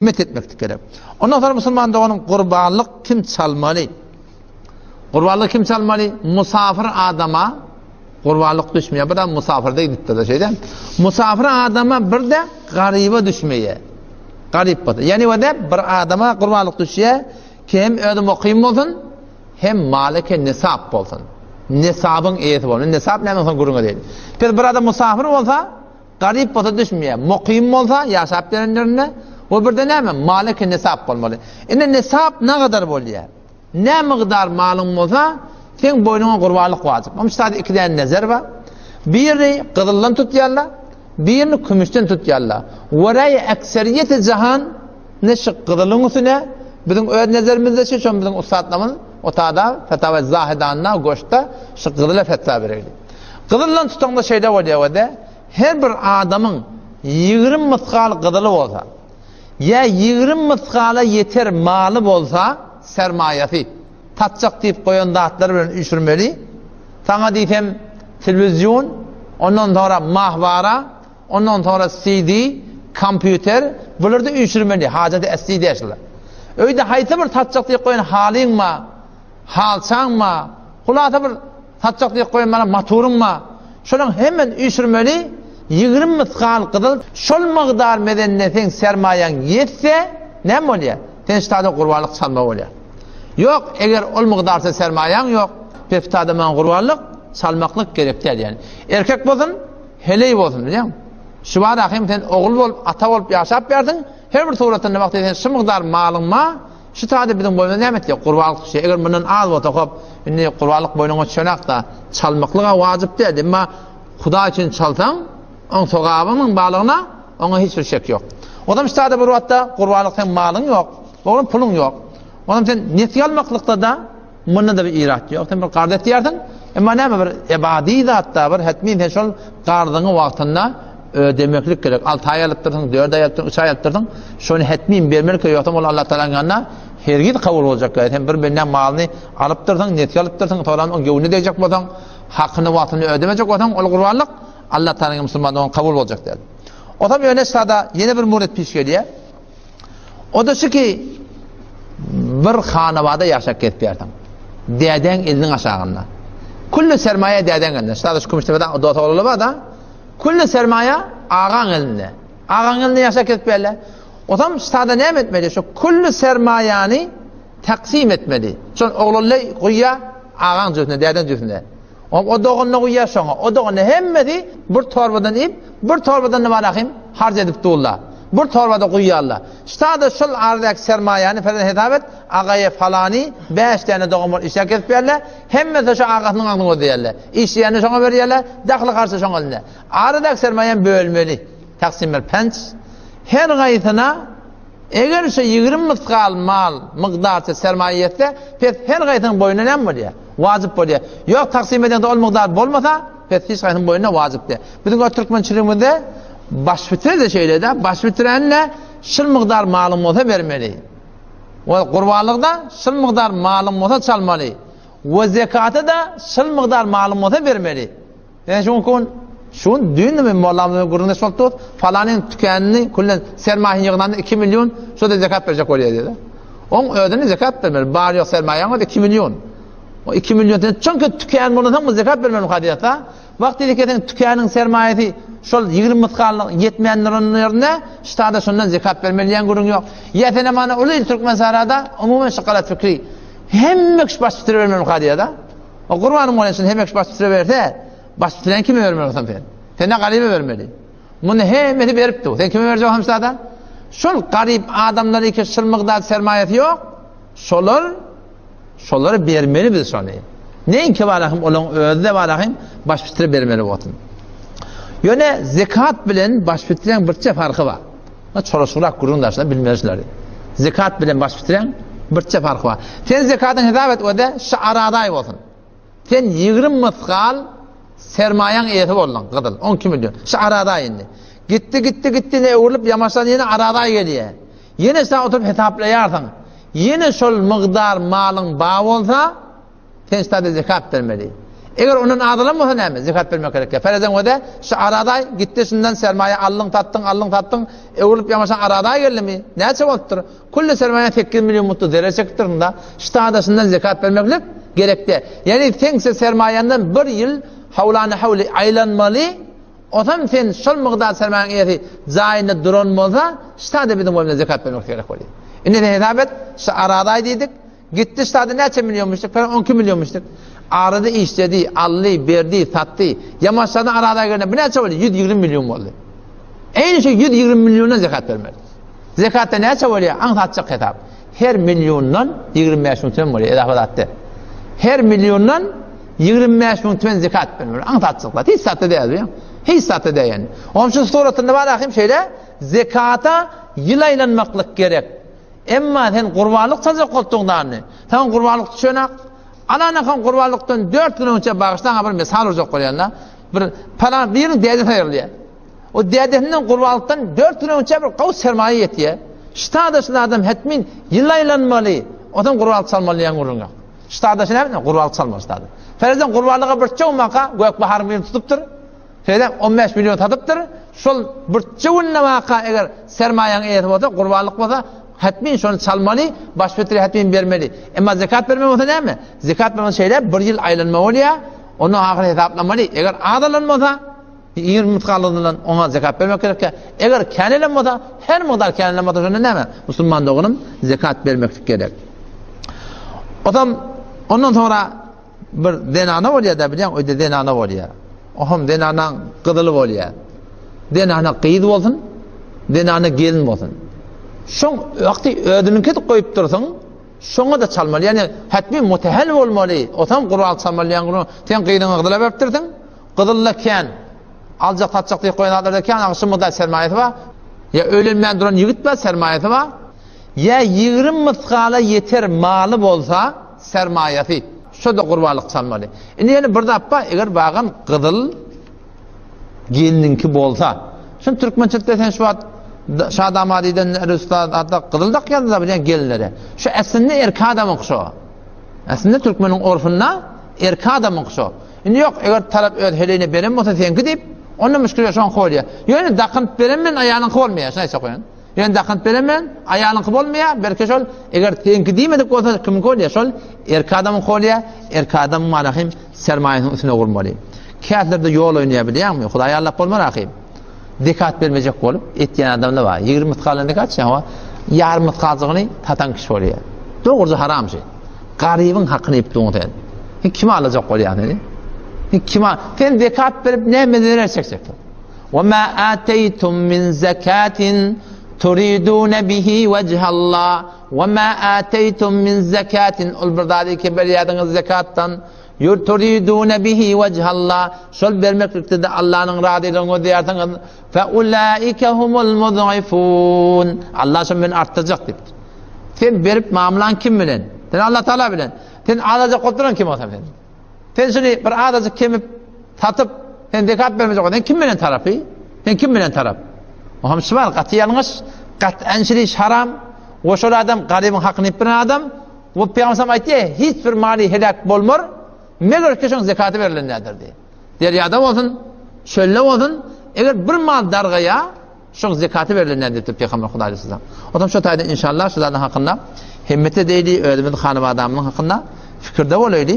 Hümmet etmeklik gerek. Ondan sonra musulman doganyň gurbanlyk kim çalmaly? Gurbanlyk kim çalmaly? Musafir adama gurbanlyk düşmeýär. Bir adam musafirde gidipdir de şeýle. Musafir adama bir de garyba düşmeýär. Garyp bolsa. Ýani we bir adama gurbanlyk düşýär, ki hem özi mukym bolsun, hem maly ki nisap bolsun. Nisabyň eýesi bolsun. Nisap näme soň gürrüň edeýin. Pes bir adam musafir bolsa, Garyp bolsa düşmeýär. Mukym bolsa, ýaşap ýören ýerinde, we birde näme, maly ki nisap bolmaly. Indi nisap nagadar bolýar? Nä mygdar malyň bolsa, seň boýnuňa gurbanlyk wajyp. Onuň üçin iki däne nezer bar. Birini gyzyldan tutýarlar, birini kümüşden tutýarlar. We raý ekseriýeti jahan ne şu gyzylyň üstüne, biziň öz nezerimizde şu, şony biziň ussatlarymyz otada, Fetawa Zahidanda, goşda şu gyzyla fetwa bererdi. Gyzyldan tutaňda şeýle bolýar we-de, her bir adamyň 20 mysgal gyzyly bolsa, ýa 20 mysgala ýeter maly bolsa, sermaýasy, satjak diýip goýan zatlary bilen üýşürmeli. Saňa diýsem, telewizion, ondan soňra mahwara, ondan soňra CD, kompýuter, bulary-da üýşürmeli, hajaty esli däl şular. Öýde haýsy bir satjak diýip goýan halyň bar, halçaň bar, hulasa bir Satjak diýip goýan mana maturyň bar. Şolaň hemmesini üýşürmeli, 20 mysgal gyzyl, şol mygdar medende seň sermaýaň ýetse, näme bolýar? Sen ştada gurbanlyk çalmaly bolýar. Ýok, eger ol mygdarça sermaýaň ýok, peftada maňa gurbanlyk çalmaklyk gerek däl ýani. Erkek bolsun, heleý bolsun, bilýäňmi? Şu bar ahym sen ogul bolup, ata bolup ýaşap berdiň, her bir suratynda wagty sen şu mygdar malyň bar, Şu taýda biziň boýnumyza näme etýär? Gurbanlyk düşýär. Eger mundan az bolsa, hop, indi gurbanlyk boýnuňa düşenok-da, çalmaklyk-a wajyp däl. Emma Hudaý üçin çalsaň, oň sogabynyň barlygyna oňa hiç bir şek ýok. Onam şu taýda bir wagtda gurbanlyk seň malyň ýok, oglum puluň ýok. Onam sen nesýe almaklykda-da Munda-da bir irat ýok. Sen bir karz etýärsiň, emma näme bir ebadi zatda bir hetmin sen şol karzyňy wagtynda ödemeklik gerek. 6 aý alypdyrsyň, 4 aý alypdyrsyň, 3 aý alypdyrsyň, şony hetmin bermeli ki, ýogsam ol Allah Taalanyň ýanynda hergiz kabul boljak däl. Sen bir bendäň malyny alypdyrsyň, nesýe alypdyrsyň, soňra oň göwnüne degjek bolsaň, hakyny wagtynda ödemejek bolsaň, ol gurbanlyk Allah Taalanyň musulman oňa kabul boljak däl. Otam ýöne sada ýene bir muret piş gelýär. O-da şu ki, bir hanabada ýaşap gezip ýörseň, dädeň eliniň aşagynda. Külli sermaýa dädeň elinde. Şu şu Kümüştepede dost ogluly bar-da. Külli sermaýa agaň elinde. Agaň elinde ýaşap gezip ýörler. Otam ştada näme etmeli? Şu külli sermaýany taksim etmeli. Şol oglanly guýýa agaň jübüsine, dädeň jübüsine. O doganyna guýýar şoňa, o doganyna hemmesi bir torbadan iýip, bir torbadan nima rahim harç edip durlar. Bir torbada guýýarlar. Ştada şol aradaky sermaýany ferzen hesap et, agaýa falany bäş däne dogan bolup işläp kesip berler, hemmesi şo agasynyň agzyny gözleýärler. Işleýänini şoňa berýärler, dahly harçy şoň elinde. Aradaky sermaýany bölmeli. Taksim bir penç. Her gaýsyna Eger şu 20 mysgal mal mygdarça sermaýa ýetse, pes her gaýsynyň boýnuna näme bolýar? Wajyp bolýar. Ýok, taksim edeňde ol mygdar bolmasa, pes hiç gaýsynyň boýnuna wajyp däl. Biziň o türkmençiligimizde baş bitre-de şeýle-de, baş bitrände şul mygdar malyň bolsa bermeli. We gurbanlykda şul mygdar malyň bolsa çalmaly. We zekata-da şul mygdar malyň bolsa bermeli. Ýa şu gün, şu gün düýn men mollamyz bilen gürrüňdeş bolup durus, falanyň tükänini küllen sermaýasyny ýygnanda 2 million, şo-da zekat berjek bolýar diýdi. Oň özüne zekat bermeli, bar ýok sermaýaň özi 2 million. O 2 million sen çünki tükän bolsaň bu zekat bermeli hadysda. Wagt diýdi ki sen tükäniň sermaýasy şol 20 mysgallyk ýetmändir onuň ýerine, ştada şondan zekat bermeli diýen gürrüň ýok. Ýa sen mana uly türkmen sarada umuman şu galat fikri hemme kişi baş bitirip hadysda. O gurbanyň bolýan üçin hemme kişi baş bitire berse, baş bitiren kime bermeli bolsaň sen? Sen-de garyba bermeli. Muny hemmesi beripdi. Sen kime berjek hamsada? Şol garyp adamlar iki şul mygdar sermaýasy ýok. Şolar şolara bermeli biz şony. Neýinki bar ahim olaň özi-de bar ahim baş bitire bermeli bolsun. Ýöne zekat bilen baş bitireň birçe farky bar. Çolaşygrak gürrüň daşlar bilmeli şulary. Zekat bilen baş bitiren birçe farky bar. Sen zekatyň hesap et öde şu aradaý bolsun. Sen 20 mysgal sermaýaň eýesi bolduň gyzyl 12 million. Şu aradaý indi. Gitdi gitdi gitdi ne öwrülip ýamaşdan ýene aradaý gelýär. Ýene sen oturyp hesaplaýarsyň. Ýene şol mygdar malyň ba bolsa Sen ştada zekat bermeli. Eger ondan azalan bolsa näme? Zekat bermek gerek. Ferezen öde şu arada gitdi şundan sermaýe aldyň, satdyň, aldyň, satdyň, öwrülip ýamaşan arada geldimi? Näçe bolupdyr? Külli sermaýe 8 million mutlu zerer çekipdir da. Şu şundan zekat bermeklik gerekdi. Ýani sen sermaýenden bir ýyl hawlany hawly aýlanmaly, Osam sen şol mygdar sermaýaň eýesi jaýynda duran bolsa, ştada biziň boýumyza zekat bermek gerek bolýar. Indi sen hesap et, şu aradaý diýdik, gitdi ştada näçe million müşdik, falan 12 million müşdik. Arada işledi, aldy, berdi, satdy. Ýamaşladan arada gelende bu näçe boldy? 120 million boldy. Eýni şu 120 milliondan zekat bermeli. Zekatda näçe bolýar? Aňsatjak hesap. Her milliondan 25 müň tümen bolýar, edafa zatda. Her milliondan 25 müň tümen zekat bermeli. Aňsatjak zat. Hiç zatda däl bu. Hiç zatda däl ýani. Onuň şu suratynda bar ahim şeýle zekata ýyl aýlanmaklyk gerek. Emma sen gurbanlyk çaljak bolduň dany. Sen gurbanlyk düşenak. Alanakan gurbanlykdan 4 gün öňçe bagyşlaňa bir mesal urjak bolýan da. Bir palan biriniň dädesi aýrylýar. O dädesinden gurbanlykdan 4 gün öňçe bir gowy sermaýa ýetýär. Ştada şul adam hetmin ýyl aýlanmaly. Odan gurbanlyk çalmaly diýen gürrüň ýok. Ştada şul näme? Gurbanlyk çalmaly ştada. Ferezden gurbanlyga bir çöwmaka gök baharyň birini tutupdyr. Şeýle 15 million satypdyr. Şol bir çöwünde waka eger sermaýaň eýesi bolsa, gurbanlyk bolsa, hetmin şony çalmaly, baş fitri hetmin bermeli. Emma zekat berme bolsa näme? Zekat berme şeýle bir ýyl aýlanma bolýar. Onu ahyr hesaplamaly. Eger azalan bolsa, 20 mysgalyndan oňa zekat bermek gerek. Eger känelen bolsa, her mukdar känelen bolsa şonda näme? Musulman doganym zekat bermeklik gerek. Odam ondan sonra bir zenana bolýar da bilýän, öýde zenana bolýar. Oham zenanaň gyzyly bolýar. Zenana gyz bolsun, zenana gelin bolsun. Şoň wagty özüniňki goýup dursuň, şoňa da çalmaly. Ýani hatmi mutehel bolmaly. Otam gural çalmaly ýani sen gyzyňy gyzyla beripdirsiň. Gyzylla kän. Aljak satjak diýip goýan zatlarda kän, agşy mudda sermaýasy bar. Ýa öýlenmän duran ýigit bar, sermaýasy bar. Ýa 20 mysgala ýeter maly bolsa, sermaýasy. Şo-da gurbanlyk çalmaly. Indi ýene bir zat bar, eger bagan gyzyl gelniňki bolsa. Şun türkmençilikde sen şu wagt Şadamadydan Rüstan adda gyzyl dakýarlar bilýän gelinlere. Şu aslynda erkek adamyň şo. Aslynda türkmeniň orfunda erkek adamyň şo. Indi ýok, eger tarap öz heleýine beren bolsa seňki diýip, onda müşkil ýok, şoňky bolýar. Ýöne dakynyp beren bilen aýalyňky bolmaýar, şuny aýtjak bolýan. Ýöne dakynyp beren bilen aýalyňky bolmaýar, belki şol eger seňki diýmedik bolsa kimiňki bolýar? Şol erkek adamyňky bolýar, erkek adamyň maly hem sermaýasynyň üstüne gurmaly. Kätlerde ýol oýnaýar bilýäňmi? Hudaý allap bolmar ahym. Zekat bermejek bolup etýän adamlar bar. 20 mysgaldan zekat çykan, ýarym mysgaljygyny satan kişi bolýar. Dogruja haram şey. Garybyň hakyny iýip durň sen. Sen kime alajak bolýaň seni? Sen kime? Sen zekat berip näme zerer çekjeksin? Wa ma ataytum min zakatin turidun bihi wajhallah wa ma ataytum min zakatin ol bir zady ki berýärdiňiz zekatdan turidun bihi wajhallah şol bermeklikde de Allanyň razylygyny gözleýärsiňiz fe ulaika humul mud'ifun Allah şo men artdyrjak diýipdir. Sen berip mamlaň kim bilen? Sen Allah Taala bilen. Sen azajyk oturan kim bolsa sen? Sen şuny bir azajyk kemip satyp sen zekat bermejek bolsaň kim bilen tarapy? Sen kim bilen tarap? O hem şu bar, gaty ýalňyş, gat'an şiriş haram. We şol adam garybyň hakyny iýip bilen adam. We Pygamber aýtdy, hiç bir mali helak bolmar, meger ki şoň zekaty berlen nädir diýdi. Derýada bolsun, çölde bolsun, eger bir mal dargaýa, Şoň zekaty berlenden diýipdir Pygamber Hudaý aleyhisselam. Otam şo taýda inşallah şu zadyň hakynda hemmet edeýli, özümiz hanabadamyzyň hakynda fikirde bolaýly.